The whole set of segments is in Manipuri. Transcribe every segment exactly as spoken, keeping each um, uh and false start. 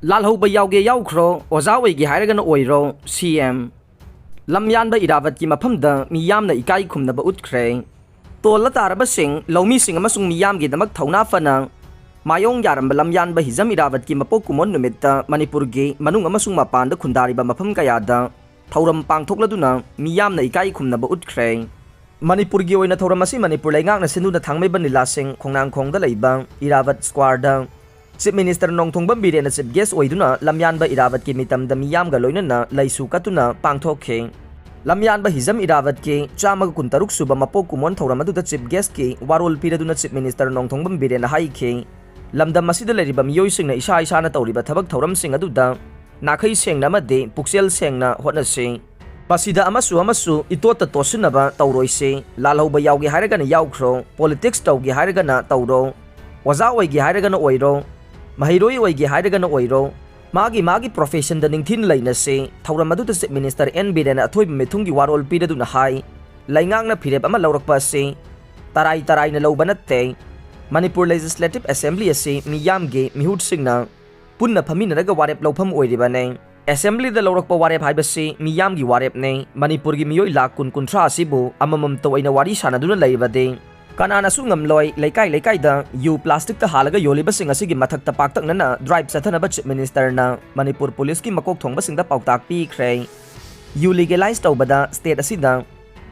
ꯂꯥꯜꯍꯧꯕ ꯌꯥꯎꯒꯦ ꯌꯥꯎꯈ꯭ꯔꯣ, ꯑꯣꯖꯥ ꯑꯣꯏꯒꯦ ꯍꯥꯏꯔꯒꯅ ꯑꯣꯏꯔꯣ, ꯁꯤ ꯑꯦꯝ꯫ ꯂꯝꯌꯥꯟꯕ ꯏꯔꯥꯕꯠꯀꯤ ꯃꯐꯝꯗ ꯃꯤꯌꯥꯝꯅ ꯏꯀꯥꯏ ꯈꯨꯝꯅꯕ ꯎꯠꯈ꯭ꯔꯦ꯫ ꯇꯣꯜꯂ ꯇꯥꯔꯕꯁꯤꯡ, ꯂꯧꯃꯤꯁꯤꯡ ꯑꯃꯁꯨꯡ ꯃꯤꯌꯥꯝꯒꯤꯗꯃꯛ ꯊꯧꯅꯥ ꯐꯅ ꯃꯥꯌꯣꯡ ꯌꯥꯔꯝꯕ ꯂꯝꯌꯥꯟꯕ ꯍꯤꯖꯝ ꯏꯔꯥꯕꯠꯀꯤ ꯃꯄꯣꯛ ꯀꯨꯝꯑꯣꯟ ꯅꯨꯃꯤꯠꯇ ꯃꯅꯤꯄꯨꯔꯒꯤ ꯃꯅꯨꯡ ꯑꯃꯁꯨꯡ ꯃꯄꯥꯟꯗ ꯈꯨꯟꯗꯥꯔꯤꯕ ꯃꯐꯝ ꯀꯌꯥꯗ ꯊꯧꯔꯝ ꯄꯥꯡꯊꯣꯛꯂꯗꯨꯅ ꯃꯤꯌꯥꯝꯅ ꯏꯀꯥꯏ ꯈꯨꯝꯅꯕ ꯎꯠꯈ꯭ꯔꯦ꯫ ꯃꯅꯤꯄꯨꯔꯒꯤ ꯑꯣꯏꯅ ꯊꯧꯔꯝ ꯑꯁꯤ ꯃꯅꯤꯄꯨꯔ ꯂꯩꯉꯥꯛꯅ ꯁꯤꯟꯗꯨꯅ ꯊꯥꯡꯃꯩꯕꯟ ꯂꯤꯂꯥꯁꯤꯡ ꯈꯣꯡꯅꯥꯡꯈꯣꯡꯗ ꯂꯩꯕ ꯏꯔꯥꯕꯠ ꯁ꯭ꯀ꯭ꯋꯥꯔꯗ Chief Minister Nongthombam ꯕꯤꯔꯦꯟꯅ Chief Guest ꯑꯣꯏꯗꯨꯅ ꯂꯝꯌꯥꯟꯕ ꯏꯔꯥꯕꯠꯀꯤ ꯃꯤꯇꯝꯗ ꯃꯤꯌꯥꯝꯒ ꯂꯣꯏꯅꯅ ꯂꯩꯁꯨ ꯀꯠꯇꯨꯅ ꯄꯥꯡꯊꯣꯛꯈꯤ꯫ ꯂꯝꯌꯥꯟꯕ ꯍꯤꯖꯝ ꯏꯔꯥꯕꯠꯀꯤ ꯆꯥꯝꯃꯒ ꯀꯨꯟꯇꯔꯨꯛ ꯁꯨꯕ ꯃꯄꯣꯛ ꯀꯨꯝꯑꯣꯟ ꯊꯧꯔꯝ ꯑꯗꯨꯗ Chief Guestꯀꯤ ꯋꯥꯔꯣꯜ ꯄꯤꯔꯗꯨꯅ Chief Minister ꯅꯣꯡꯊꯣꯝꯕꯝ ꯕꯤꯔꯦꯟꯅ ꯍꯥꯏꯈꯤ, ꯂꯝꯗꯝ ꯑꯁꯤꯗ ꯂꯩꯔꯤꯕ ꯃꯤꯑꯣꯏꯁꯤꯡꯅ ꯏꯁꯥ ꯏꯁꯥꯅ ꯇꯧꯔꯤꯕ ꯊꯕꯛ ꯊꯧꯔꯝꯁꯤꯡ ꯑꯗꯨꯗ ꯅꯥꯈꯩ ꯁꯦꯡꯅ ꯑꯃꯗꯤ ꯄꯨꯛꯆꯦꯜ ꯁꯦꯡꯅ ꯍꯣꯠꯅꯁꯤ꯫ ꯃꯁꯤꯗ ꯑꯃꯁꯨ ꯑꯃꯁꯨ ꯏꯇꯣꯠꯇ ꯇꯣꯠꯁꯤꯟꯅꯕ ꯇꯧꯔꯣꯏꯁꯤ꯫ ꯂꯥꯜꯍꯧꯕ ꯌꯥꯎꯒꯦ ꯍꯥꯏꯔꯒꯅ ꯌꯥꯎꯈ꯭ꯔꯣ, politics ꯇꯧꯒꯦ ꯍꯥꯏꯔꯒꯅ ꯇꯧꯔꯣ, ꯑꯣꯖꯥ ꯑꯣꯏꯒꯦ ꯍꯥꯏꯔꯒꯅ ꯑꯣꯏꯔꯣ, ꯃꯍꯩꯔꯣꯏ ꯑꯣꯏꯒꯦ ꯍꯥꯏꯔꯒꯅ ꯑꯣꯏꯔꯣ, ꯃꯥꯒꯤ ꯃꯥꯒꯤ professionꯗ ꯅꯤꯡꯊꯤꯅ ꯂꯩꯅꯁꯤ꯫ ꯊꯧꯔꯝ ꯑꯗꯨꯗ Chief Minister ꯑꯦꯟ ꯕꯤꯔꯦꯟꯅ ꯑꯊꯣꯏꯕ ꯃꯤꯊꯨꯡꯒꯤ ꯋꯥꯔꯣꯜ ꯄꯤꯔꯗꯨꯅ ꯍꯥꯏ, ꯂꯩꯉꯥꯛꯅ ꯐꯤꯔꯦꯞ ꯑꯃ ꯂꯧꯔꯛꯄ ꯑꯁꯤ ꯇꯔꯥꯏ ꯇꯔꯥꯏꯅ ꯂꯧꯕ ꯅꯠꯇꯦ꯫ ꯃꯅꯤꯄꯨꯔ Legislative Assembly ꯑꯁꯤ ꯃꯤꯌꯥꯝꯒꯤ ꯃꯤꯍꯨꯠꯁꯤꯡꯅ ꯄꯨꯟꯅ ꯐꯝꯃꯤꯟꯅꯔꯒ ꯋꯥꯔꯦꯞ ꯂꯧꯐꯝ ꯑꯣꯏꯔꯤꯕꯅꯤ꯫ Assemblyꯗ ꯂꯧꯔꯛꯄ ꯋꯥꯔꯦꯞ ꯍꯥꯏꯕꯁꯤ ꯃꯤꯌꯥꯝꯒꯤ ꯋꯥꯔꯦꯞꯅꯤ꯫ ꯃꯅꯤꯄꯨꯔꯒꯤ ꯃꯤꯑꯣꯏ ꯂꯥꯈ ꯀꯨꯟ ꯀꯨꯟꯊ꯭ꯔꯥ ꯑꯁꯤꯕꯨ ꯑꯃꯃꯝꯇ ꯑꯣꯏꯅ ꯋꯥꯔꯤ ꯁꯥꯟꯅꯗꯨꯅ ꯂꯩꯔꯕꯗꯤ ꯀꯅꯥꯅꯁꯨ ꯉꯝꯂꯣꯏ꯫ ꯂꯩꯀꯥꯏ ꯂꯩꯀꯥꯏꯗ ꯌꯨ plasticꯇ ꯍꯥꯜꯂꯒ ꯌꯣꯜꯂꯤꯕꯁꯤꯡ ꯑꯁꯤꯒꯤ ꯃꯊꯛꯇ ꯄꯥꯛꯇꯛꯅꯅ drive ꯆꯠꯊꯅꯕ Chief Ministerꯅ ꯃꯅꯤꯄꯨꯔ ꯄꯨꯂꯤꯁꯀꯤ ꯃꯀꯣꯛ ꯊꯣꯡꯕꯁꯤꯡꯗ ꯄꯥꯎꯇꯥꯛ ꯄꯤꯈ꯭ꯔꯦ꯫ ꯌꯨ legalize ꯇꯧꯕꯗ state ꯑꯁꯤꯗ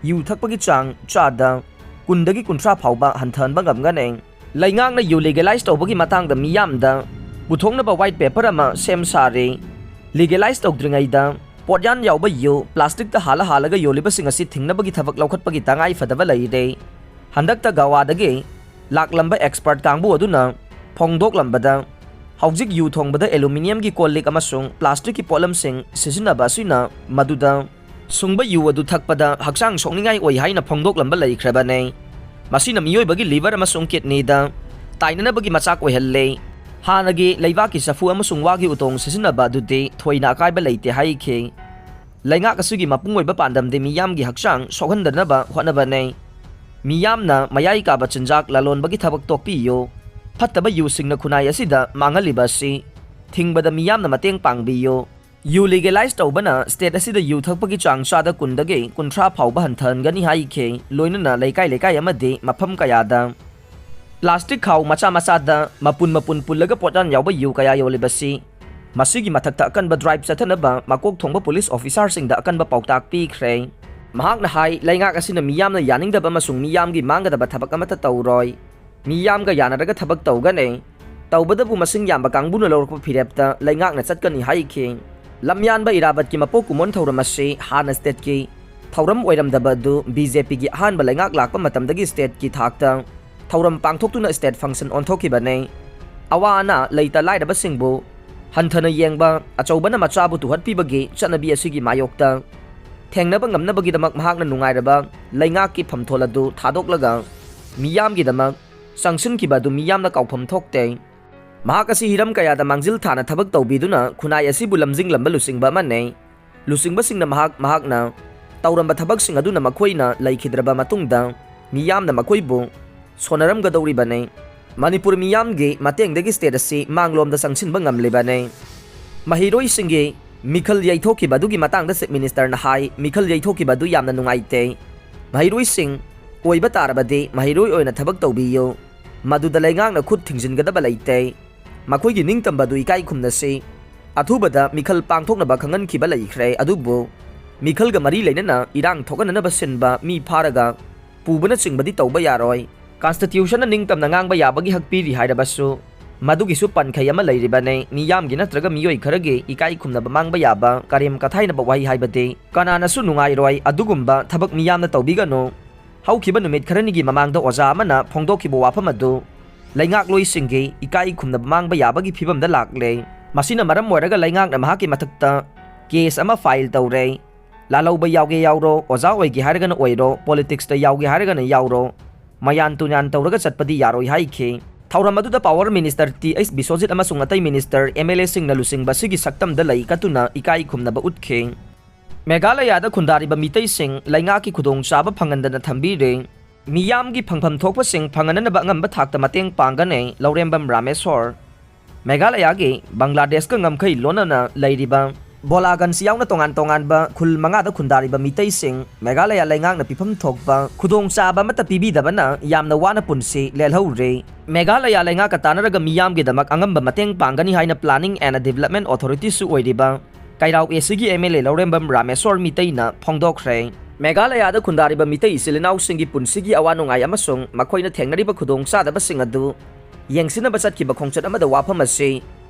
ꯌꯨ ꯊꯛꯄꯒꯤ ꯆꯥꯡ ꯆꯥꯗ ꯀꯨꯟꯗꯒꯤ ꯀꯨꯟꯊ꯭ꯔꯥ ꯐꯥꯎꯕ ꯍꯟꯊꯍꯟꯕ ꯉꯝꯒꯅꯤ꯫ ꯂꯩꯉꯥꯛꯅ ꯌꯨ legalize ꯇꯧꯕꯒꯤ ꯃꯇꯥꯡꯗ ꯃꯤꯌꯥꯝꯗ ꯄꯨꯊꯣꯛꯅꯕ white paper ꯑꯃ ꯁꯦꯝ ꯁꯥꯔꯦ꯫ Legalize ꯇꯧꯗ꯭ꯔꯤꯉꯩꯗ ꯄꯣꯠꯌꯥꯟ ꯌꯥꯎꯕ ꯌꯨ plasticꯇ ꯍꯥꯜꯂ ꯍꯥꯜꯂꯒ ꯌꯣꯜꯂꯤꯕꯁꯤꯡ ꯑꯁꯤ ꯊꯤꯡꯅꯕꯒꯤ ꯊꯕꯛ ꯂꯧꯈꯠꯄꯒꯤ ꯇꯉꯥꯏ ꯐꯗꯕ ꯂꯩꯔꯦ꯫ ꯍꯟꯗꯛꯇ ꯒꯋꯥꯗꯒꯤ ꯂꯥꯛꯂꯝꯕ expert ꯀꯥꯡꯕꯨ ꯑꯗꯨꯅ ꯐꯣꯡꯗꯣꯛꯂꯝꯕꯗ, ꯍꯧꯖꯤꯛ ꯌꯨ ꯊꯣꯡꯕꯗ aluminiumꯒꯤ ꯀꯣꯜ ꯂꯤꯛ ꯑꯃꯁꯨꯡ plasticꯀꯤ ꯄꯣꯠꯂꯝꯁꯤꯡ ꯁꯤꯖꯤꯟꯅꯕ ꯑꯁꯤꯅ ꯃꯗꯨꯗ ꯁꯨꯡꯕ ꯌꯨ ꯑꯗꯨ ꯊꯛꯄꯗ ꯍꯛꯆꯥꯡ ꯁꯣꯛꯅꯤꯡꯉꯥꯏ ꯑꯣꯏ ꯍꯥꯏꯅ ꯐꯣꯡꯗꯣꯛꯂꯝꯕ ꯂꯩꯈ꯭ꯔꯕꯅꯦ꯫ ꯃꯁꯤꯅ ꯃꯤꯑꯣꯏꯕꯒꯤ liver ꯑꯃꯁꯨꯡ kidneyꯗ ꯇꯥꯏꯅꯅꯕꯒꯤ ꯃꯆꯥꯛ ꯑꯣꯏꯍꯜꯂꯦ꯫ ꯍꯥꯟꯅꯒꯤ ꯂꯩꯕꯥꯛꯀꯤ ꯆꯐꯨ ꯑꯃꯁꯨꯡ ꯋꯥꯒꯤ ꯎꯇꯣꯡ ꯁꯤꯖꯤꯟꯅꯕ ꯑꯗꯨꯗꯤ ꯊꯣꯏꯅ ꯑꯀꯥꯏꯕ ꯂꯩꯇꯦ ꯍꯥꯏꯈꯤ꯫ ꯂꯩꯉꯥꯛ ꯑꯁꯤꯒꯤ ꯃꯄꯨꯡ ꯑꯣꯏꯕ ꯄꯥꯟꯗꯝꯗꯤ ꯃꯤꯌꯥꯝꯒꯤ ꯍꯛꯆꯥꯡ ꯁꯣꯛꯍꯟꯗꯅꯕ ꯍꯣꯠꯅꯕꯅꯦ꯫ ꯃꯤꯌꯥꯝꯅ ꯃꯌꯥꯏ ꯀꯥꯕ ꯆꯤꯟꯖꯥꯛ ꯂꯂꯣꯟꯕꯒꯤ ꯊꯕꯛ ꯇꯣꯛꯄꯤꯌꯨ꯫ ꯐꯠꯇꯕ ꯌꯨꯁꯤꯡꯅ ꯈꯨꯟꯅꯥꯏ ꯑꯁꯤꯗ ꯃꯥꯡꯍꯜꯂꯤꯕ ꯑꯁꯤ ꯍꯤꯡꯕꯗ ꯃꯤꯌꯥꯝꯅ ꯃꯇꯦꯡ ꯄꯥꯡꯕꯤꯌꯨ꯫ ꯌꯨ ꯂꯤꯒꯦꯂꯥꯏꯖ ꯇꯧꯕꯅ ꯁ꯭ꯇꯦꯠ ꯑꯁꯤꯗ ꯌꯨ ꯊꯛꯄꯒꯤ ꯆꯥꯡ ꯆꯥꯗ ꯀꯨꯟꯗꯒꯤ ꯀꯨꯟꯊ꯭ꯔꯥ ꯐꯥꯎꯕ ꯍꯟꯊꯍꯟꯒꯅꯤ ꯍꯥꯏꯈꯤ, ꯂꯣꯏꯅꯅ ꯂꯩꯀꯥꯏ ꯂꯩꯀꯥꯏ ꯑꯃꯗꯤ ꯃꯐꯝ ꯀꯌꯥꯗ ꯄ꯭ꯂꯥꯁꯇꯤꯛ ꯈꯥꯎ ꯃꯆꯥ ꯃꯆꯥꯗ ꯃꯄꯨꯟ ꯃꯄꯨꯟ ꯄꯨꯜꯂꯒ ꯄꯣꯠꯌꯥꯟ ꯌꯥꯎꯕ ꯌꯨ ꯀꯌꯥ ꯌꯣꯜꯂꯤꯕꯁꯤ, ꯃꯁꯤꯒꯤ ꯃꯊꯛꯇ ꯑꯀꯟꯕ ꯗ꯭ꯔꯥꯏꯚ ꯆꯠꯊꯅꯕ ꯃꯀꯣꯛ ꯊꯣꯡꯕ ꯄꯨꯂꯤꯁ ꯑꯣꯐꯤꯁꯥꯔꯁꯤꯡꯗ ꯑꯀꯟꯕ ꯄꯥꯎꯇꯥꯛ ꯄꯤꯈ꯭ꯔꯦ꯫ ꯃꯍꯥꯛꯅ ꯍꯥꯏ, ꯂꯩꯉꯥꯛ ꯑꯁꯤꯅ ꯃꯤꯌꯥꯝꯅ ꯌꯥꯅꯤꯡꯗꯕ ꯑꯃꯁꯨꯡ ꯃꯤꯌꯥꯝꯒꯤ ꯃꯥꯡꯒꯗꯕ ꯊꯕꯛ ꯑꯃꯠꯇ ꯇꯧꯔꯣꯏ꯫ ꯃꯤꯌꯥꯝꯒ ꯌꯥꯅꯔꯒ ꯊꯕꯛ ꯇꯧꯒꯅꯤ꯫ ꯇꯧꯕꯗꯕꯨ ꯃꯁꯤꯡ ꯌꯥꯝꯕ ꯀꯥꯡꯕꯨꯅ ꯂꯧꯔꯛꯄ ꯐꯤꯔꯦꯞꯇ ꯂꯩꯉꯥꯛꯅ ꯆꯠꯀꯅꯤ ꯍꯥꯏꯈꯤ꯫ ꯂꯝꯌꯥꯟꯕ ꯏꯔꯥꯕꯠꯀꯤ ꯃꯄꯣꯛ ꯀꯨꯝꯑꯣꯟ ꯊꯧꯔꯝ ꯑꯁꯤ ꯍꯥꯟꯅ ꯁ꯭ꯇꯦꯠꯀꯤ ꯊꯧꯔꯝ ꯑꯣꯏꯔꯝꯗꯕ ꯑꯗꯨ ꯕꯤ ꯖꯦ ꯄꯤꯒꯤ ꯑꯍꯥꯟꯕ ꯂꯩꯉꯥꯛ ꯂꯥꯛꯄ ꯃꯇꯝꯗꯒꯤ ꯁ꯭ꯇꯦꯠꯀꯤ ꯊꯥꯛꯇ ꯊꯧꯔꯝ ꯄꯥꯡꯊꯣꯛꯇꯨꯅ ꯁ꯭ꯇꯦꯠ ꯐꯪꯁꯟ ꯑꯣꯟꯊꯣꯛꯈꯤꯕꯅꯤ꯫ ꯑꯋꯥ ꯑꯅꯥ, ꯂꯩꯇ ꯂꯥꯏꯔꯕꯁꯤꯡꯕꯨ ꯍꯟꯊꯅ ꯌꯦꯡꯕ, ꯑꯆꯧꯕꯅ ꯃꯆꯥꯕꯨ ꯇꯨꯍꯠꯄꯤꯕꯒꯤ ꯆꯠꯅꯕꯤ ꯑꯁꯤꯒꯤ ꯃꯥꯌꯣꯛꯇ ꯊꯦꯡꯅꯕ ꯉꯝꯅꯕꯒꯤꯗꯃꯛ ꯃꯍꯥꯛꯅ ꯅꯨꯡꯉꯥꯏꯔꯕ ꯂꯩꯉꯥꯛꯀꯤ ꯐꯝꯊꯣꯜ ꯑꯗꯨ ꯊꯥꯗꯣꯛꯂꯒ ꯃꯤꯌꯥꯝꯒꯤꯗꯃꯛ ꯆꯪꯁꯤꯟꯈꯤꯕ ꯑꯗꯨ ꯃꯤꯌꯥꯝꯅ ꯀꯥꯎꯐꯝ ꯊꯣꯛꯇꯦ꯫ ꯃꯍꯥꯛ ꯑꯁꯤ ꯍꯤꯔꯝ ꯀꯌꯥꯗ ꯃꯥꯡꯖꯤꯜ ꯊꯥꯅ ꯊꯕꯛ ꯇꯧꯕꯤꯗꯨꯅ ꯈꯨꯟꯅꯥꯏ ꯑꯁꯤꯕꯨ ꯂꯝꯖꯤꯡꯂꯝꯕ ꯂꯨꯆꯤꯡꯕ ꯑꯃꯅꯤ꯫ ꯂꯨꯆꯤꯡꯕꯁꯤꯡꯅ ꯃꯍꯥꯛ, ꯃꯍꯥꯛꯅ ꯇꯧꯔꯝꯕ ꯊꯕꯛꯁꯤꯡ ꯑꯗꯨꯅ ꯃꯈꯣꯏꯅ ꯂꯩꯈꯤꯗ꯭ꯔꯕ ꯃꯇꯨꯡꯗ ꯃꯤꯌꯥꯝꯅ ꯃꯈꯣꯏꯕꯨ ꯁꯣꯟꯅꯔꯝꯒꯗꯧꯔꯤꯕꯅꯤ꯫ ꯃꯅꯤꯄꯨꯔ ꯃꯤꯌꯥꯝꯒꯤ ꯃꯇꯦꯡꯗꯒꯤ ꯁ꯭ꯇꯦꯠ ꯑꯁꯤ ꯃꯥꯡꯂꯣꯝꯗ ꯆꯪꯁꯤꯟꯕ ꯉꯝꯂꯤꯕꯅꯤ꯫ ꯃꯍꯩꯔꯣꯏꯁꯤꯡꯒꯤ ꯃꯤꯈꯜ ꯌꯩꯊꯣꯛꯈꯤꯕ ꯑꯗꯨꯒꯤ ꯃꯇꯥꯡꯗ ꯆꯤꯐ ꯃꯤꯅꯤꯁꯇꯔꯅ ꯍꯥꯏ, ꯃꯤꯈꯜ ꯌꯩꯊꯣꯛꯈꯤꯕ ꯑꯗꯨ ꯌꯥꯝꯅ ꯅꯨꯡꯉꯥꯏꯇꯦ꯫ ꯃꯍꯩꯔꯣꯏꯁꯤꯡ ꯑꯣꯏꯕ ꯇꯥꯔꯕꯗꯤ ꯃꯍꯩꯔꯣꯏ ꯑꯣꯏꯅ ꯊꯕꯛ ꯇꯧꯕꯤꯌꯨ꯫ ꯃꯗꯨꯗ ꯂꯩꯉꯥꯛꯅ ꯈꯨꯠ ꯊꯤꯡꯖꯤꯟꯒꯗꯕ ꯂꯩꯇꯦ꯫ ꯃꯈꯣꯏꯒꯤ ꯅꯤꯡꯇꯝꯕ ꯑꯗꯨ ꯏꯀꯥꯏ ꯈꯨꯝꯅꯁꯤ꯫ ꯑꯊꯨꯕꯗ ꯃꯤꯈꯜ ꯄꯥꯡꯊꯣꯛꯅꯕ ꯈꯪꯍꯟꯈꯤꯕ ꯂꯩꯈ꯭ꯔꯦ, ꯑꯗꯨꯕꯨ ꯃꯤꯈꯜꯒ ꯃꯔꯤ ꯂꯩꯅꯅ ꯏꯔꯥꯡ ꯊꯣꯛꯍꯟꯅꯅꯕ ꯁꯤꯟꯕ ꯃꯤ ꯐꯥꯔꯒ ꯄꯨꯕꯅꯆꯤꯡꯕꯗꯤ ꯇꯧꯕ ꯌꯥꯔꯣꯏ꯫ ꯀꯟꯁꯇꯤꯇ꯭ꯌꯨꯁꯟꯅ ꯅꯤꯡꯇꯝꯅ ꯉꯥꯡꯕ ꯌꯥꯕꯒꯤ ꯍꯛ ꯄꯤꯔꯤ ꯍꯥꯏꯔꯕꯁꯨ, ꯃꯗꯨꯒꯤꯁꯨ ꯄꯟꯈꯩ ꯑꯃ ꯂꯩꯔꯤꯕꯅꯤ꯫ ꯃꯤꯌꯥꯝꯒꯤ ꯅꯠꯇ꯭ꯔꯒ ꯃꯤꯑꯣꯏ ꯈꯔꯒꯤ ꯏꯀꯥꯏ ꯈꯨꯝꯅꯕ ꯃꯥꯡꯕ ꯌꯥꯕ ꯀꯔꯦꯝ ꯀꯊꯥꯏꯅꯕ ꯋꯥꯍꯩ ꯍꯥꯏꯕꯗꯤ ꯀꯅꯥꯅꯁꯨ ꯅꯨꯡꯉꯥꯏꯔꯣꯏ꯫ ꯑꯗꯨꯒꯨꯝꯕ ꯊꯕꯛ ꯃꯤꯌꯥꯝꯅ ꯇꯧꯕꯤꯒꯅꯨ꯫ ꯍꯧꯈꯤꯕ ꯅꯨꯃꯤꯠ ꯈꯔꯅꯤꯒꯤ ꯃꯃꯥꯡꯗ ꯑꯣꯖꯥ ꯑꯃꯅ ꯐꯣꯡꯗꯣꯛꯈꯤꯕ ꯋꯥꯐꯝ ꯑꯗꯨ ꯂꯩꯉꯥꯛꯂꯣꯏꯁꯤꯡꯒꯤ ꯏꯀꯥꯏ ꯈꯨꯝꯅꯕ ꯃꯥꯡꯕ ꯌꯥꯕꯒꯤ ꯐꯤꯕꯝꯗ ꯂꯥꯛꯂꯦ꯫ ꯃꯁꯤꯅ ꯃꯔꯝ ꯑꯣꯏꯔꯒ ꯂꯩꯉꯥꯛꯅ ꯃꯍꯥꯛꯀꯤ ꯃꯊꯛꯇ ꯀꯦꯁ ꯑꯃ ꯐꯥꯏꯜ ꯇꯧꯔꯦ꯫ ꯂꯥꯜꯍꯧꯕ ꯌꯥꯎꯒꯦ ꯌꯥꯎꯔꯣ, ꯑꯣꯖꯥ ꯑꯣꯏꯒꯦ ꯍꯥꯏꯔꯒꯅ ꯑꯣꯏꯔꯣ, ꯄꯣꯂꯤꯇꯤꯛꯁꯇ ꯌꯥꯎꯒꯦ ꯍꯥꯏꯔꯒꯅ ꯌꯥꯎꯔꯣ, ꯃꯌꯥꯟ ꯇꯨꯌꯥꯟ ꯇꯧꯔꯒ ꯆꯠꯄꯗꯤ ꯌꯥꯔꯣꯏ ꯍꯥꯏꯈꯤ꯫ ꯊꯧꯔꯝ ꯑꯗꯨꯗ power minister T H Biswajit ꯑꯃꯁꯨꯡ ꯑꯇꯩ ꯃꯤꯅꯤꯁꯇꯔ, ꯑꯦꯝ ꯑꯦꯜ ꯑꯦꯁꯤꯡꯅ ꯂꯨꯆꯤꯡꯕ ꯑꯁꯤꯒꯤ ꯁꯛꯇꯝꯗ ꯂꯩ ꯀꯠꯇꯨꯅ ꯏꯀꯥꯏ ꯈꯨꯝꯅꯕ ꯎꯠꯈꯤ꯫ ꯃꯦꯘꯥꯂꯌꯥꯗ ꯈꯨꯟꯗꯥꯔꯤꯕ ꯃꯤꯇꯩꯁꯤꯡ ꯂꯩꯉꯥꯛꯀꯤ ꯈꯨꯗꯣꯡꯆꯥꯕ ꯐꯪꯍꯟꯗꯅ ꯊꯝꯕꯤꯔꯦ꯫ ꯃꯤꯌꯥꯝꯒꯤ ꯐꯪꯐꯝ ꯊꯣꯛꯄꯁꯤꯡ ꯐꯪꯍꯟꯅꯕ ꯑꯉꯝꯕ ꯊꯥꯛꯇ ꯃꯇꯦꯡ ꯄꯥꯡꯒꯅꯤ, ꯂꯧꯔꯦꯝꯕꯝ ꯔꯥꯃꯦꯁꯣꯔ꯫ ꯃꯦꯘꯥꯂꯌꯥꯒꯤ ꯕꯪꯒ꯭ꯂꯥꯗꯦꯁꯀ ꯉꯝꯈꯩ ꯂꯣꯟꯅꯅ ꯂꯩꯔꯤꯕ ꯕꯣꯂꯥꯒꯟꯁ ꯌꯥꯎꯅ ꯇꯣꯉꯥꯟ ꯇꯣꯉꯥꯟꯕ ꯈꯨꯜ ꯃꯉꯥꯗ ꯈꯨꯟꯗꯥꯔꯤꯕ ꯃꯤꯇꯩꯁꯤꯡ ꯃꯦꯘꯥꯂꯌꯥ ꯂꯩꯉꯥꯛꯅ ꯄꯤꯐꯝ ꯊꯣꯛꯄ ꯈꯨꯗꯣꯡꯆꯥꯕ ꯑꯃꯠꯇ ꯄꯤꯕꯤꯗꯕꯅ ꯌꯥꯝꯅ ꯋꯥꯅ ꯄꯨꯟꯁꯤ ꯂꯦꯜꯍꯧꯔꯦ꯫ ꯃꯦꯘꯥꯂꯌꯥ ꯂꯩꯉꯥꯛꯀ ꯇꯥꯟꯅꯔꯒ ꯃꯤꯌꯥꯝꯒꯤꯗꯃꯛ ꯑꯉꯝꯕ ꯃꯇꯦꯡ ꯄꯥꯡꯒꯅꯤ ꯍꯥꯏꯅ Planning and Development Authorityꯁꯨ ꯑꯣꯏꯔꯤꯕ ꯀꯩꯔꯥꯎ ꯑꯦꯁꯤꯒꯤ MLA ꯂꯧꯔꯦꯝꯕꯝ ꯔꯥꯃꯦꯁꯣꯔ ꯃꯤꯇꯩꯅ ꯐꯣꯡꯗꯣꯛꯈ꯭ꯔꯦ꯫ ꯃꯦꯘꯥꯂꯌꯥꯗ ꯈꯨꯟꯗꯥꯔꯤꯕ ꯃꯤꯇꯩ ꯏꯆꯤꯜ ꯏꯅꯥꯎꯁꯤꯡꯒꯤ ꯄꯨꯟꯁꯤꯒꯤ ꯑꯋꯥ ꯅꯨꯡꯉꯥꯏ ꯑꯃꯁꯨꯡ ꯃꯈꯣꯏꯅ ꯊꯦꯡꯅꯔꯤꯕ ꯈꯨꯗꯣꯡꯆꯥꯗꯕꯁꯤꯡ ꯑꯗꯨ ꯌꯦꯡꯁꯤꯟꯅꯕ ꯆꯠꯈꯤꯕ ꯈꯣꯡꯆꯠ ꯑꯃꯗ ꯋꯥꯐꯝ ꯑꯁꯤ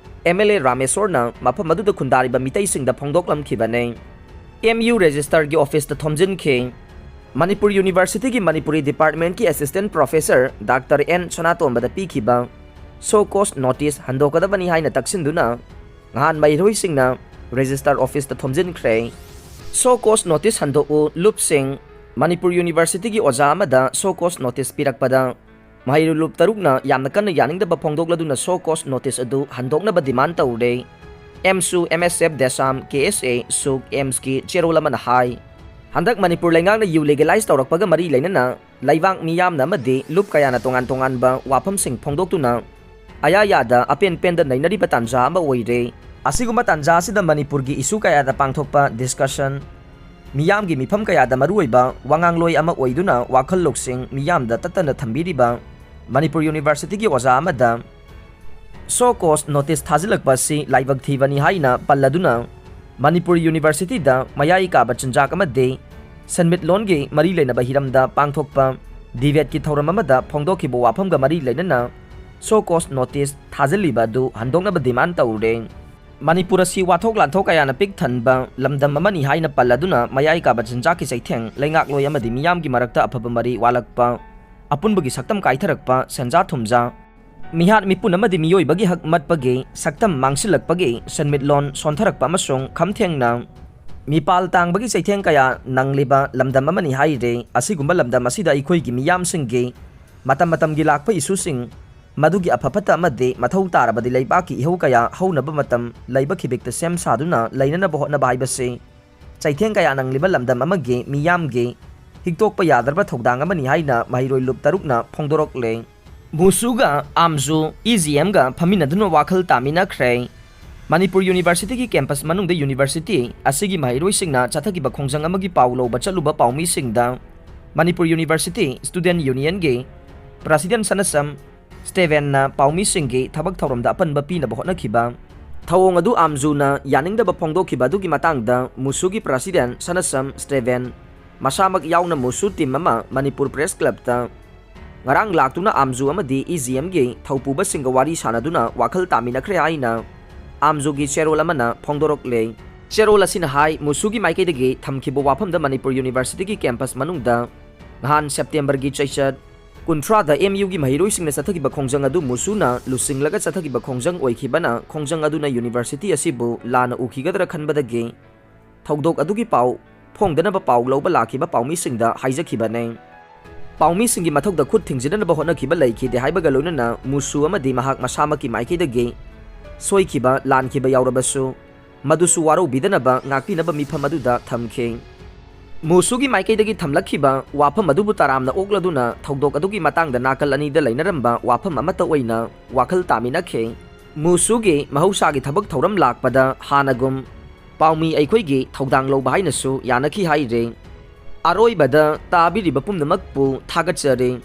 MLA ꯔꯥꯃꯦꯁꯣꯔꯅ ꯃꯐꯝ ꯑꯗꯨꯗ ꯈꯨꯟꯗꯥꯔꯤꯕ ꯃꯤꯇꯩꯁꯤꯡꯗ ꯐꯣꯡꯗꯣꯛꯂꯝꯈꯤꯕꯅꯤ꯫ MU registrarꯒꯤ officeꯇ ꯊꯣꯝꯖꯤꯟꯈꯤ꯫ Manipur Universityꯒꯤ Manipuri departmentꯀꯤ assistant professor Doctor N ꯁꯅꯥꯇꯣꯝꯕꯗ ꯄꯤꯈꯤꯕ show cause notice ꯍꯟꯗꯣꯛꯀꯗꯕꯅꯤ ꯍꯥꯏꯅ ꯇꯛꯁꯤꯟꯗꯨꯅ ꯅꯍꯥꯟ ꯃꯍꯩꯔꯣꯏꯁꯤꯡꯅ registrar officeꯇ ꯊꯣꯝꯖꯤꯟꯈ꯭ꯔꯦ꯫ Show cause notice ꯍꯟꯗꯣꯛꯎ ꯂꯨꯞꯁꯤꯡ꯫ Manipur Universityꯒꯤ ꯑꯣꯖꯥ ꯑꯃꯗ show cause notice ꯄꯤꯔꯛꯄꯗ ꯃꯍꯩꯔꯣꯏ ꯂꯨꯞ ꯇꯔꯨꯛꯅ ꯌꯥꯝꯅ ꯀꯟꯅ ꯌꯥꯅꯤꯡꯗꯕ ꯐꯣꯡꯗꯣꯛꯂꯗꯨꯅ show cause notice ꯑꯗꯨ ꯍꯟꯗꯣꯛꯅꯕ demand ꯇꯧꯔꯦ꯫ MSU, MSF, DESAM, KSA, SUK, AIMSꯀꯤ ꯆꯦꯔꯣꯜ ꯑꯃꯅ ꯍꯥꯏ꯫ ꯍꯟꯗꯛ ꯃꯅꯤꯄꯨꯔ ꯂꯩꯉꯥꯛꯅ ꯌꯨ legalize ꯇꯧꯔꯛꯄꯒ ꯃꯔꯤ ꯂꯩꯅꯅ ꯂꯩꯕꯥꯛ ꯃꯤꯌꯥꯝꯅ ꯑꯃꯗꯤ ꯂꯨꯞ ꯀꯌꯥꯅ ꯇꯣꯉꯥꯟ ꯇꯣꯉꯥꯟꯕ ꯋꯥꯐꯝꯁꯤꯡ ꯐꯣꯡꯗꯣꯛꯇꯨꯅ ꯑꯌꯥ ꯌꯥꯗ ꯑꯄꯦꯟ ꯄꯦꯟꯗ ꯅꯩꯅꯔꯤꯕ ꯇꯥꯟꯖꯥ ꯑꯃ ꯑꯣꯏꯔꯦ꯫ ꯑꯁꯤꯒꯨꯝꯕ ꯇꯥꯟꯖꯥ ꯑꯁꯤꯗ ꯃꯅꯤꯄꯨꯔꯒꯤ issue ꯀꯌꯥꯗ ꯄꯥꯡꯊꯣꯛꯄ discussion, ꯃꯤꯌꯥꯝꯒꯤ ꯃꯤꯐꯝ ꯀꯌꯥꯗ ꯃꯔꯨꯑꯣꯏꯕ ꯋꯥꯉꯥꯡꯂꯣꯏ ꯑꯃ ꯑꯣꯏꯗꯨꯅ ꯋꯥꯈꯜ ꯂꯧꯁꯤꯡ ꯃꯤꯌꯥꯝꯗ ꯇꯠꯇꯅ ꯊꯝꯕꯤꯔꯤꯕ ꯃꯅꯤꯄꯨꯔ Universityꯒꯤ ꯑꯣꯖꯥ ꯑꯃꯗ show cause notice ꯊꯥꯖꯤꯜꯂꯛꯄ ꯑꯁꯤ ꯂꯥꯏꯕꯛ ꯊꯤꯕꯅꯤ ꯍꯥꯏꯅ ꯄꯜꯂꯗꯨꯅ ꯃꯅꯤꯄꯨꯔ Universityꯗ ꯃꯌꯥꯏ ꯀꯥꯕ ꯆꯤꯟꯖꯥꯛ ꯑꯃꯗꯤ ꯁꯦꯟꯃꯤꯠꯂꯣꯟꯒꯤ ꯃꯔꯤ ꯂꯩꯅꯕ ꯍꯤꯔꯝꯗ ꯄꯥꯡꯊꯣꯛꯄ debateꯀꯤ ꯊꯧꯔꯝ ꯑꯃꯗ ꯐꯣꯡꯗꯣꯛꯈꯤꯕ ꯋꯥꯐꯝꯒ ꯃꯔꯤ ꯂꯩꯅꯅ show cause notice ꯊꯥꯖꯤꯜꯂꯤꯕ ꯑꯗꯨ ꯍꯟꯗꯣꯛꯅꯕ demand ꯇꯧꯔꯦ꯫ ꯃꯅꯤꯄꯨꯔ ꯑꯁꯤ ꯋꯥꯊꯣꯛ ꯂꯥꯟꯊꯣꯛ ꯀꯌꯥꯅ ꯄꯤꯛ ꯊꯟꯕ ꯂꯝꯗꯝ ꯑꯃꯅꯤ ꯍꯥꯏꯅ ꯄꯜꯂꯗꯨꯅ ꯃꯌꯥꯏ ꯀꯥꯕ ꯆꯤꯟꯖꯥꯛꯀꯤ ꯆꯩꯊꯦꯡ, ꯂꯩꯉꯥꯛꯂꯣꯏ ꯑꯃꯗꯤ ꯃꯤꯌꯥꯝꯒꯤ ꯃꯔꯛꯇ ꯑꯐꯕ ꯃꯔꯤ ꯋꯥꯠꯂꯛꯄ, ꯑꯄꯨꯟꯕꯒꯤ ꯁꯛꯇꯝ ꯀꯥꯏꯊꯔꯛꯄ, ꯁꯦꯟꯖꯥ ꯊꯨꯝꯖꯥ, ꯃꯤꯍꯥꯠ ꯃꯤꯄꯨꯟ ꯑꯃꯗꯤ ꯃꯤꯑꯣꯏꯕꯒꯤ ꯍꯛ ꯃꯠꯄꯒꯤ ꯁꯛꯇꯝ ꯃꯥꯡꯁꯤꯜꯂꯛꯄꯒꯤ ꯁꯦꯟꯃꯤꯠꯂꯣꯟ ꯁꯣꯟꯊꯔꯛꯄ ꯑꯃꯁꯨꯡ ꯈꯝꯊꯦꯡꯅ ꯃꯤꯄꯥꯜ ꯇꯥꯡꯕꯒꯤ ꯆꯩꯊꯦꯡ ꯀꯌꯥ ꯅꯪꯂꯤꯕ ꯂꯝꯗꯝ ꯑꯃꯅꯤ ꯍꯥꯏꯔꯦ꯫ ꯑꯁꯤꯒꯨꯝꯕ ꯂꯝꯗꯝ ꯑꯁꯤꯗ ꯑꯩꯈꯣꯏꯒꯤ ꯃꯤꯌꯥꯝꯁꯤꯡꯒꯤ ꯃꯇꯝ ꯃꯇꯝꯒꯤ ꯂꯥꯛꯄ issueꯁꯤꯡ, ꯃꯗꯨꯒꯤ ꯑꯐ ꯐꯠꯇ ꯑꯃꯗꯤ ꯃꯊꯧ ꯇꯥꯔꯕꯗꯤ ꯂꯩꯕꯥꯛꯀꯤ ꯏꯍꯧ ꯀꯌꯥ ꯍꯧꯅꯕ ꯃꯇꯝ ꯂꯩꯕ ꯈꯤꯕꯤꯛꯇ ꯁꯦꯝ ꯁꯥꯗꯨꯅ ꯂꯩꯅꯅꯕ ꯍꯣꯠꯅꯕ ꯍꯥꯏꯕꯁꯤ ꯆꯩꯊꯦꯡ ꯀꯌꯥ ꯅꯪꯂꯤꯕ ꯂꯝꯗꯝ ꯑꯃꯒꯤ ꯃꯤꯌꯥꯝꯒꯤ ꯍꯤꯛꯇꯣꯛꯄ ꯌꯥꯗ꯭ꯔꯕ ꯊꯧꯗꯥꯡ ꯑꯃꯅꯤ ꯍꯥꯏꯅ ꯃꯍꯩꯔꯣꯏ ꯂꯨꯞ ꯇꯔꯨꯛꯅ ꯐꯣꯡꯗꯣꯔꯛꯂꯦ꯫ ꯃꯨꯁꯨꯒ ꯑꯥꯝꯖꯨ ꯏ ꯖꯤ ꯑꯦꯝꯒ ꯐꯝꯃꯤꯟꯅꯗꯨꯅ ꯋꯥꯈꯜ ꯇꯥꯃꯤꯟꯅꯈ꯭ꯔꯦ꯫ ꯃꯅꯤꯄꯨꯔ ꯌꯨꯅꯤꯚꯔꯁꯤꯇꯤꯒꯤ ꯀꯦꯝꯄꯁ ꯃꯅꯨꯡꯗ ꯌꯨꯅꯤꯚꯔꯁꯤꯇꯤ ꯑꯁꯤꯒꯤ ꯃꯍꯩꯔꯣꯏꯁꯤꯡꯅ ꯆꯠꯊꯈꯤꯕ ꯈꯣꯡꯖꯪ ꯑꯃꯒꯤ ꯄꯥꯎ ꯂꯧꯕ ꯆꯠꯂꯨꯕ ꯄꯥꯎꯃꯤꯁꯤꯡꯗ ꯃꯅꯤꯄꯨꯔ ꯌꯨꯅꯤꯚꯔꯁꯤꯇꯤ ꯁ꯭ꯇꯨꯗꯦꯟꯠ ꯌꯨꯅꯤꯌꯟꯒꯤ ꯄ꯭ꯔꯁꯤꯗꯦꯟꯠ ꯁꯅꯁꯝ ꯁ꯭ꯇꯦꯚꯦꯟꯅ ꯄꯥꯎꯃꯤꯁꯤꯡꯒꯤ ꯊꯕꯛ ꯊꯧꯔꯝꯗ ꯑꯄꯟꯕ ꯄꯤꯅꯕ ꯍꯣꯠꯅꯈꯤꯕ ꯊꯧꯑꯣꯡ ꯑꯗꯨ ꯑꯥꯝꯖꯨꯅ ꯌꯥꯅꯤꯡꯗꯕ ꯐꯣꯡꯗꯣꯛꯈꯤꯕ ꯑꯗꯨꯒꯤ ꯃꯇꯥꯡꯗ ꯃꯨꯁꯨꯒꯤ ꯄ꯭ꯔꯁꯤꯗꯦꯟꯠ ꯁꯅꯁꯝ ꯁ꯭ꯇꯦꯚꯦꯟ ꯃꯁꯥꯃꯛ ꯌꯥꯎꯅ ꯃꯨꯁꯨ ꯇꯤꯝ ꯑꯃ ꯃꯅꯤꯄꯨꯔ ꯄ꯭ꯔꯦꯁ ꯀ꯭ꯂꯕꯇ ꯉꯔꯥꯡ ꯂꯥꯛꯇꯨꯅ ꯑꯥꯝꯖꯨ ꯑꯃꯗꯤ ꯏ ꯖꯤ ꯑꯦꯝꯒꯤ ꯊꯧꯄꯨꯕꯁꯤꯡꯒ ꯋꯥꯔꯤ ꯁꯥꯟꯅꯗꯨꯅ ꯋꯥꯈꯜ ꯇꯥꯃꯤꯟꯅꯈ꯭ꯔꯦ ꯍꯥꯏꯅ ꯑꯥꯝꯖꯨꯒꯤ ꯆꯦꯔꯣꯜ ꯑꯃꯅ ꯐꯣꯡꯗꯣꯔꯛꯂꯦ꯫ ꯆꯦꯔꯣꯜ ꯑꯁꯤꯅ ꯍꯥꯏ, ꯃꯨꯁꯨꯒꯤ ꯃꯥꯏꯀꯩꯗꯒꯤ ꯊꯝꯈꯤꯕ ꯋꯥꯐꯝꯗ ꯃꯅꯤꯄꯨꯔ ꯌꯨꯅꯤꯚꯔꯁꯤꯇꯤꯒꯤ ꯀꯦꯝꯄꯁ ꯃꯅꯨꯡꯗ ꯅꯍꯥꯟ ꯁꯦꯞꯇꯦꯝꯕꯔꯒꯤ ꯆꯩꯆꯠ ꯀꯨꯟꯊ꯭ꯔꯥꯗ ꯑꯦꯝ ꯌꯨꯒꯤ ꯃꯍꯩꯔꯣꯏꯁꯤꯡꯅ ꯆꯠꯊꯈꯤꯕ ꯈꯣꯡꯖꯪ ꯑꯗꯨ ꯃꯨꯁꯨꯅ ꯂꯨꯆꯤꯡꯂꯒ ꯆꯠꯊꯈꯤꯕ ꯈꯣꯡꯖꯪ ꯑꯣꯏꯈꯤꯕꯅ, ꯈꯣꯡꯖꯪ ꯑꯗꯨꯅ ꯌꯨꯅꯤꯚꯔꯁꯤꯇꯤ ꯑꯁꯤꯕꯨ ꯂꯥꯟꯅ ꯎꯈꯤꯒꯗ꯭ꯔꯥ ꯈꯟꯕꯗꯒꯤ ꯊꯧꯗꯣꯛ ꯑꯗꯨꯒꯤ ꯄꯥꯎ ꯐꯣꯡꯗꯅꯕ ꯄꯥꯎ ꯂꯧꯕ ꯂꯥꯛꯈꯤꯕ ꯄꯥꯎꯃꯤꯁꯤꯡꯗ ꯍꯥꯏꯖꯈꯤꯕꯅꯤ꯫ ꯄꯥꯎꯃꯤꯁꯤꯡꯒꯤ ꯃꯊꯧꯗ ꯈꯨꯠ ꯊꯤꯡꯖꯤꯟꯅꯅꯕ ꯍꯣꯠꯅꯈꯤꯕ ꯂꯩꯈꯤꯗꯦ ꯍꯥꯏꯕꯒ ꯂꯣꯏꯅꯅ ꯃꯨꯁꯨ ꯑꯃꯗꯤ ꯃꯍꯥꯛ ꯃꯁꯥꯃꯛꯀꯤ ꯃꯥꯏꯀꯩꯗꯒꯤ ꯁꯣꯏꯈꯤꯕ, ꯂꯥꯟꯈꯤꯕ ꯌꯥꯎꯔꯕꯁꯨ ꯃꯗꯨꯁꯨ ꯋꯥꯔꯧꯕꯤꯗꯅꯕ ꯉꯥꯛꯄꯤꯅꯕ ꯃꯤꯐꯝ ꯑꯗꯨꯗ ꯊꯝꯈꯤ꯫ ꯃꯨꯁꯨꯒꯤ ꯃꯥꯏꯀꯩꯗꯒꯤ ꯊꯝꯂꯛꯈꯤꯕ ꯋꯥꯐꯝ ꯑꯗꯨꯕꯨ ꯇꯔꯥꯝꯅ ꯑꯣꯛꯂꯗꯨꯅ ꯊꯧꯗꯣꯛ ꯑꯗꯨꯒꯤ ꯃꯇꯥꯡꯗ ꯅꯥꯀꯜ ꯑꯅꯤꯗ ꯂꯩꯅꯔꯝꯕ ꯋꯥꯐꯝ ꯑꯃꯠꯇ ꯑꯣꯏꯅ ꯋꯥꯈꯜ ꯇꯥꯃꯤꯟꯅꯈꯤ꯫ ꯃꯨꯁꯨꯒꯤ ꯃꯍꯧꯁꯥꯒꯤ ꯊꯕꯛ ꯊꯧꯔꯝ ꯂꯥꯛꯄꯗ ꯍꯥꯟꯅꯒꯨꯝ ꯄꯥꯎꯃꯤ ꯑꯩꯈꯣꯏꯒꯤ ꯊꯧꯗꯥꯡ ꯂꯧꯕ ꯍꯥꯏꯅꯁꯨ ꯌꯥꯅꯈꯤ ꯍꯥꯏꯔꯦ꯫ ꯑꯔꯣꯏꯕꯗ ꯇꯥꯕꯤꯔꯤꯕ ꯄꯨꯝꯅꯃꯛꯄꯨ ꯊꯥꯒꯠꯆꯔꯤ꯫